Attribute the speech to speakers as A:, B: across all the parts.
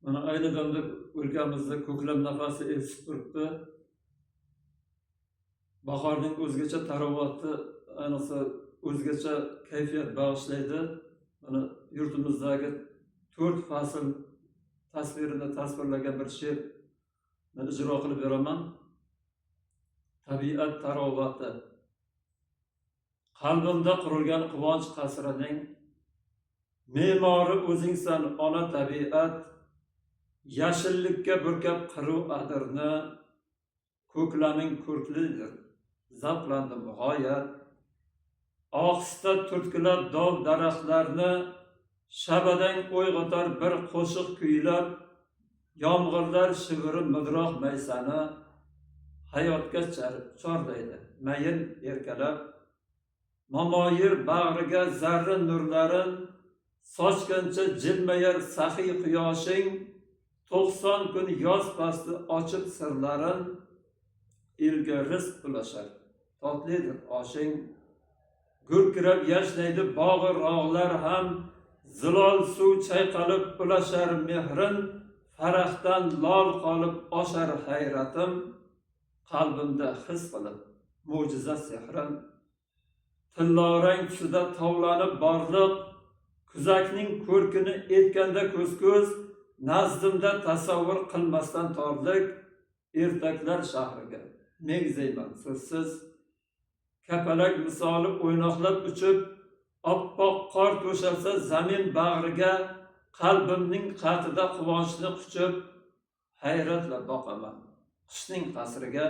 A: Mana ayni damda o'lkamizda ko'klam nafasi esib turibdi. Bahorning o'zgacha tarovati, ayniqsa o'zgacha kayfiyat bag'ishlaydi. Mana yurtimizdagi to'rt fasl tasvirini tasvirlagan bir she'rni ijro qilib beraman. Tabiat tarovati. Qalbimda qurilgan quvonch qasrining me'mori o'zingsan, ona tabiat. Yashillikka burkab qiru adirni, ko'klaming ko'rklidir, zavqlandim g'oyat. Ohista turtkilab dov daraxtlarni, shabadang uyg'otar bir qo'shiq kuylab. Yomg'irlar shiviri mudroq maysani hayotga chorlaydi mayin erkalab. Momoyir bag'riga zarrin nurlarin sochgancha jilmayar saxiy quyoshing. 90 kun yoz fasli ochib sirlarin, elga rizq ulashar totlidir oshing. Gurkirab yashnaydi bog'i rog'lar ham, zilol suv chayqalib ulashar mehrin. Farahdan lol qolib oshar hayratim, qalbimda his qilib mo'jiza sehrin. Tillorang tusida tovlanib borliq, kuzakning ko'rkini etganda ko'z ko'z. Nazdimda tasavvur qilmasdan torlik, ertaklar shahriga mengzayman so'zsiz. Kapalak misoli o'ynoqlab uchib, oppoq qor to'shalsa zamin bag'riga, qalbimning qatida quvonchni quchib, hayratla boqaman qishning qasriga.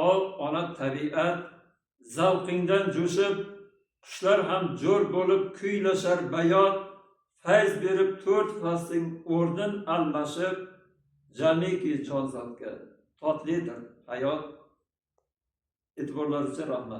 A: Ol, ona tabiat, zavqingdan jo'shib, qushlar ham jo'r bo'lib kuylashar bayot. Fayz berib to'rt faslning o'rnin almashib, jamiki jonzotga totlidir hayot. E'tiborlaringiz uchun rahmat.